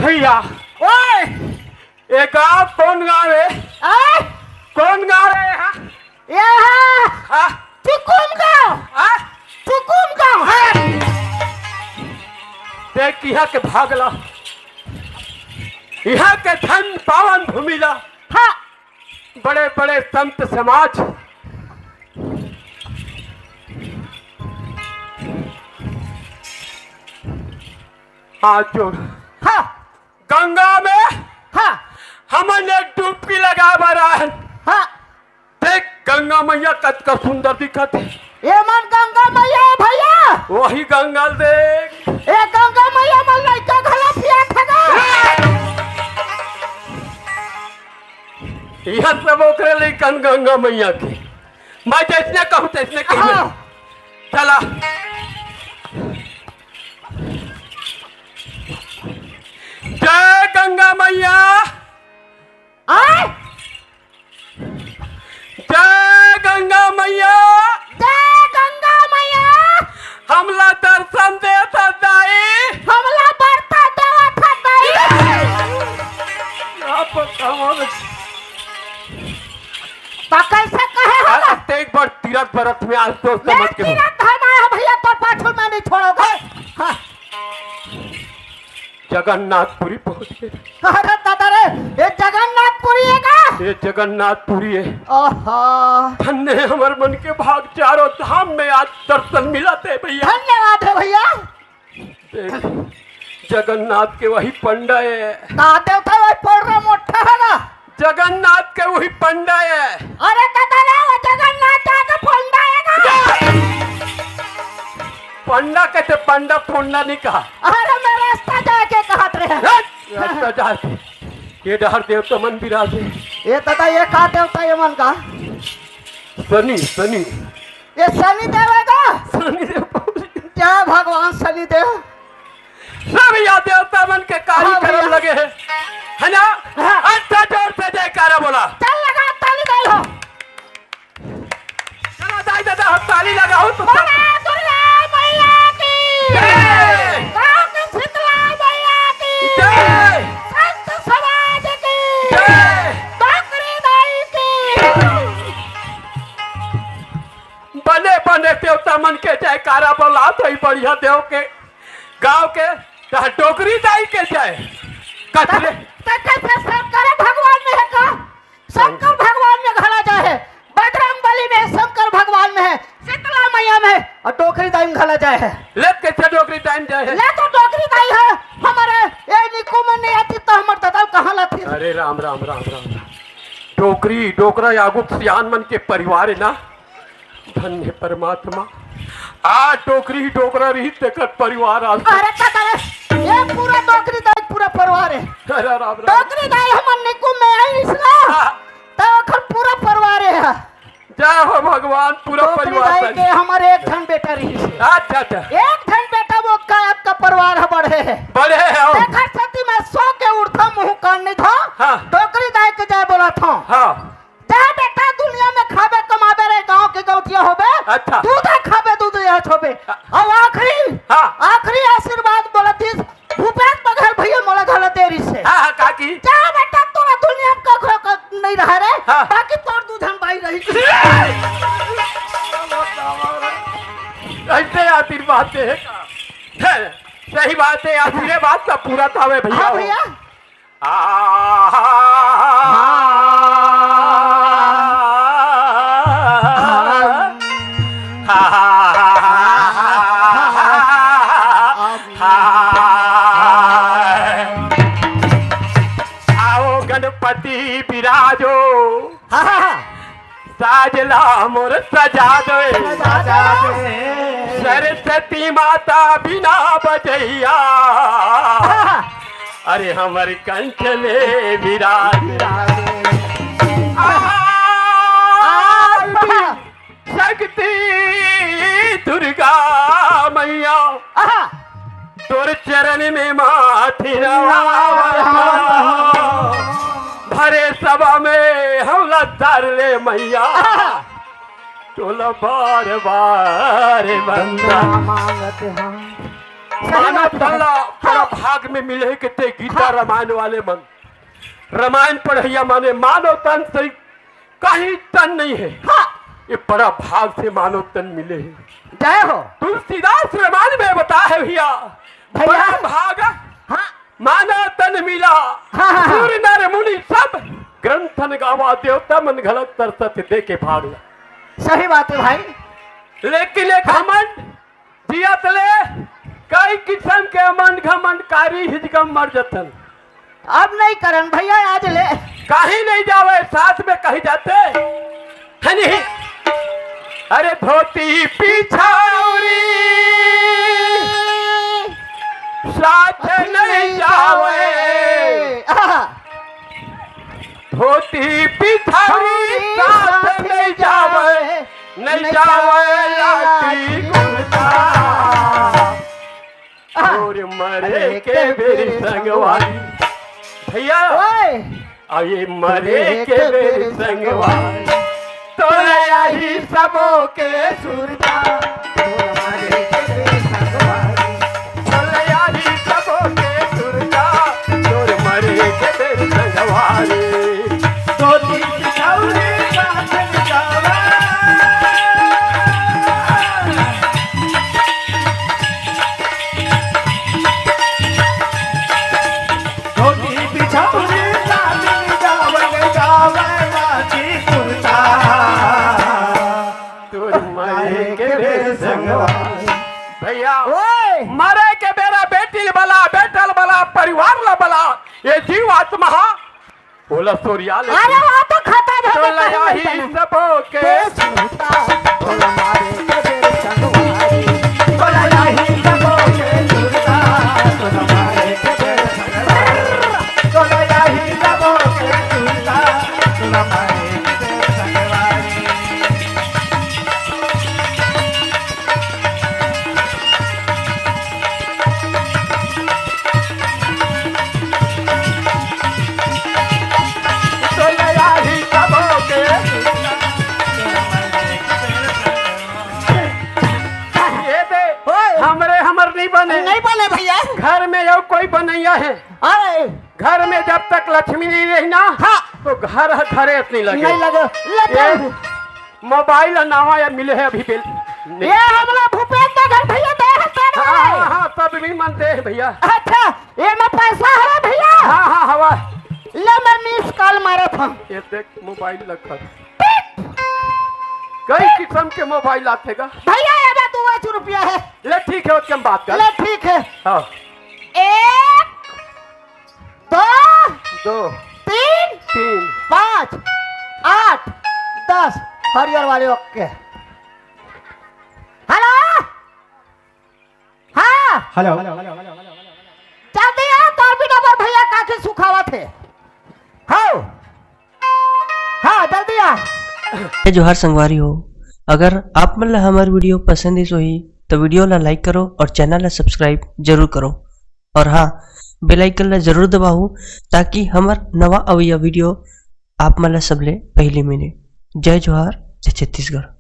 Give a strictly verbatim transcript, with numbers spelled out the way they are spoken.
भैया, ओए, ये गाँव कौन गाँव है? आय? कौन गाँव है? हाँ? ये है हाँ? चुकुम गाँव। हाँ? चुकुम गाँव। हाँ? देख, यहाँ के भागला, यहाँ के धन पावन भूमि ला। हाँ। बड़े बड़े संत समाज आज जो हाँ। गंगा में हाँ। हमन एक डुबकी लगा बर आए। हाँ। देख, गंगा मैया कतका सुंदर दिखत हे। ये मन गंगा मैया हे भैया। वही गंगा देख। ये गंगा मैया मन लइका घला पिया थगा। यह सब ओकरे लइकन गंगा मैया के। मैं जैसने कहूँ तैसने कही। हाँ। चला। जय गंगा मैया। आय? जय गंगा मैया। जय गंगा मैया। हमला दर्शन देत दाई। हमला बरता देवत दाई। आप बताओ। त कैसे कहे हो? अरे, ते एक बार तीरथ बरत में आज तो मैं समझ के हो। तीरथ धाम आया भैया, तो पाछू में नहीं छोड़ोगे। हाँ। जगन्नाथपुरी पहुंच गए। अरे दादा रे, ये जगन्नाथपुरी है का? ये जगन्नाथपुरी है। आहा। धन्य है हमर मन के भाग, चारों धाम में आज दर्शन मिला थे भैया। धन्यवाद है भैया। देख, जगन्नाथ के वही पंडा है। का देवता वही पंडा मोटा है ना? जगन्नाथ के वही पंडा है। अरे दादा रे, वो जगन्नाथ जाके पंडा है ना? पंडा कहते, पंडा फोंडा नहीं कहा। अरे मैं रास्ता जाके कहत रहे। हट, रास्ता जाके। ये डहर देवता मन विराजे। ये दादा, ये का देवता ये मन का? शनि, शनि। ये शनि देव है का? शनि देव। जय भगवान शनि देव। सब या देवता मन के कार्य हाँ भैया। करम लगे हैं, है ना? हाँ। अच्छा, जोर से जयकारा बोला। चल लगा ताली दे लो। चलो दाई दादा, हम ताली लगाओ तो सब। बोला दुर्गा मैया की। जय। गाँव की शीतला मैया की। जय। संत समाज की। जय। डोकरी दाई की। बने बने देवता मन के जयकारा बोला तो ही बढ़िया देव के गाँव के, तहाँ डोकरी दाई के जय। कथले। त कैसे शंकर भगवान में है का? शंकर भगवान में घला जाए है, बजरंग बली में, शंकर भगवान में है, शीतला मैया में है, और डोकरी दाई में घला जाए है। ले कैसे डोकरी दाई में जाए है? ले तो डोकरी दाई है हमारे, ये निकू में नहीं आती तो हमर ददल कहाँ लाती? अरे राम, राम, राम, राम, राम। डोकरी, डोकरा यागुत सियान मन के परिवार है ना। धन्य परमात्मा। आ डोकरी ही डोकरा रही, तेकर परिवार आज। अरे दादा रे, ये पूरा डोकरी दाई पूरा परिवार है। अरे राम राम। डोकरी दाई हमर निकू में आई इसला। हाँ। तो ओकर पूरा परिवार है। जय हो भगवान, पूरा डोकरी परिवार दाई सही। के हमर एक झन बेटा रही है। अच्छा, अच्छा। एक झन बेटा वो का आपका परिवार है बढ़े है। बढ़े है, हाँ। तेकर सेती मैं सौ के उर्धा मुँह कान नहीं था। हाँ। डोकरी दाई के जय बोला था। हाँ। जा बेटा, दुनिया में खाबे कमाबे रे, गाँव के गौटिया होबे। अच्छा। दूधे खाबे, दूध यह होबे। हाँ। अब आखिरी, हाँ। आखिरी आशीर्वाद बोलत हिस, भूपेश बघेल भैया मोला घला दे रिहिस हे। हाँ, हाँ, काकी। जा बेटा, तोरा दुनिया में कखरो का नहीं रहा रे, हाँ। बाकी तोर दू झन बाई रही। ऐसे आशीर्वाद दे हे। है, सही बात है, आशीर्वाद तो पूरा था वे भैया। हाँ भैया। आओ गणपति विराजो। साजला मोर सजा दे। सजा दे। सरस्वती माता बीना बजैया। अरे हमर कंठ ले विराज। शक्ति दुर्गा मैया। तोर चरण में माथी नवावत। भरे सभा में हमला धर ले मैया। तोला बार बार बंदा। मांगत हम। मानव तन ला बड़ा भाग में मिले हे कथे गीता रामायण वाले मन। रामायण पढ़इया माने मानव तन से कहीं तन नहीं हे। हाँ। ये बड़ा भाग से मानव तन मिले हे। जय हो। तुलसीदास रामायण में बताए हे भैया, भैया। बड़ा भाग हाँ। मानव तन मिला। हाँ, हाँ, हाँ। सुर नर मुनि सब ग्रंथन गावा, देवता मन घलक तरसत देखे भाग ला। सही बात हे भाई। लेकिन एक घमंड जियत ले कई किसम के मन घमंडकारी हिजगम मर जथन। अब नहीं करन भैया, आज ले। कहीं नहीं जावे, साथ में कहीं जाते। है नहीं? अरे धोती पिछौरी साथ नहीं जावे। आहा। धोती पिछौरी साथ नहीं जावे, नहीं जावे लाठी कुर्ता। आहा। और मरे के बेर संगवारी। भैया, ओए। अरे मरे के बेर संगवारी, तोला आही सबो के सुरता। तोला आही सबो के सुरता, तोर मरे के बेर संगवारी। धोती पिछौरी साथ जावे। धोती पिछौरी साथ जावे, जावे लाठी कुर्ता। तोर मरे के बेर संगवारी। भैया, ओए। मरे के बेरा बेटी ल बला, बेटा ल बला, परिवार ल बला, ये जीव आत्मा ओला सोरिया ले। अरे, वो तो खत्म हो गया, तोला आही सबो के सुरता, तोला मारे के बेर संगवारी। तोला आही सबो के सुरता, तोला मारे के बेर संगवारी। तोला आही सबो के सुरता, तोला मारे के बेर संगवारी। ये दे, ओए। हमरे हमर नहीं बने। नहीं बने भैया। घर में अउ कोई बनइया हे। अरे। घर में जब तक लक्ष्मी नहीं रही ना, हाँ। तो घर ह घरे नहीं लगे। नहीं लगे। ले ये चल। मोबाइल ह नवा या मिले हे अभी बिल। ये हमला भूपेंद्र घर भैया दे हे तेरे। हाँ, हाँ, हाँ, सब भी मन दे हे भैया। अच्छा, ये में पैसा हवे भैया? हाँ, हाँ, हवा। ले मैं मिस कॉल मारत हूँ। ये देख मोबाइल रखा। कई किसम के मोबाइल आथे गा। भैया, ये में दो रुपया हे। ले ठीक हे, ओके हम बात कर। ले ठीक हे। हाँ। एक दो, दो, तीन, तीन, पाँच, आठ, दस, हरियर वाले ओके। हेलो, हाँ। हेलो। जल्दी आ, तोर भी नंबर भैया काकी सुखावत हे। हो। हाँ, जल्दी आ। जय जोहार संगवारी हो, अगर आप मन ला हमर वीडियो पसंद आइस होही, तो वीडियो ला like करो और चैनल ला subscribe जरूर करो। और हाँ, bell icon ला जरूर दबाहू, ताकि हमर नवा अवइया वीडियो आप मन ला सबले पहिली मिले। जय जोहार, जय छत्तीसगढ़।